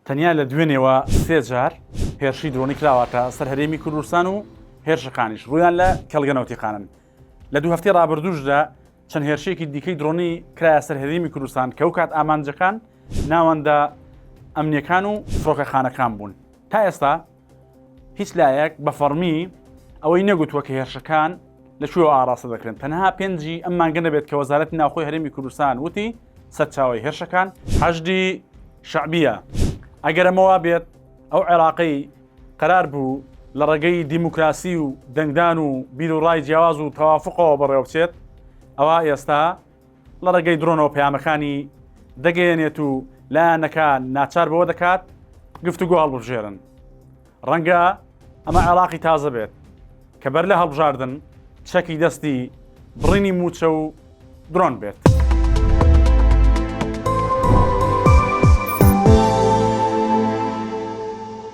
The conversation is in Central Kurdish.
تەنیا لە دوێنێوە سێ جار هێرشی درۆنی کراوەتە سەر هەرێمی کوردستان و هێرشەکانیش ڕوویان لە کێڵگە نەوتیقانن. لە دوو هەفتەی ڕابردووشدا چەند هێرشێکی دیکەی درۆنی کرایە سەر هەرێمی کوردستان کە ئەو کات ئامانجەکان ناوەندە ئەمنیەکان و فڕۆکەخانەکان بوون. تا ئێستا هیچ لایەک بە فەڕمی ئەوەی نەگوتووە کە هێرشەکان لە کوێوە ئاڕاستە دەکرێن تەنها پێنجی ئەم مانگە نەبێت کە وەزارەتی ناوخۆی هەرێمی کوردستان وتی سەرچاوەی هێرشەکان حەشدی شەعبیە ئەگەر ئەمە وا بێت ئەو عێراقی قەرار بوو لە ڕێگەی دیموکراسی و دەنگدان و بیروڕای جیاواز و تەوافقەوە بەڕێوەبچێت ئەوا ئێستا لە ڕێگەی درۆنەوە پەیامەکانی دەگەیەنێت و لایەنەکان ناچار بەوە دەکات گفتوگۆ هەڵبژێرن. ڕەنگە ئەمە عێراقی تازە بێت کە بەر لە هەڵبژاردن چەکی دەستی بڕینی مووچە و درۆن بێت.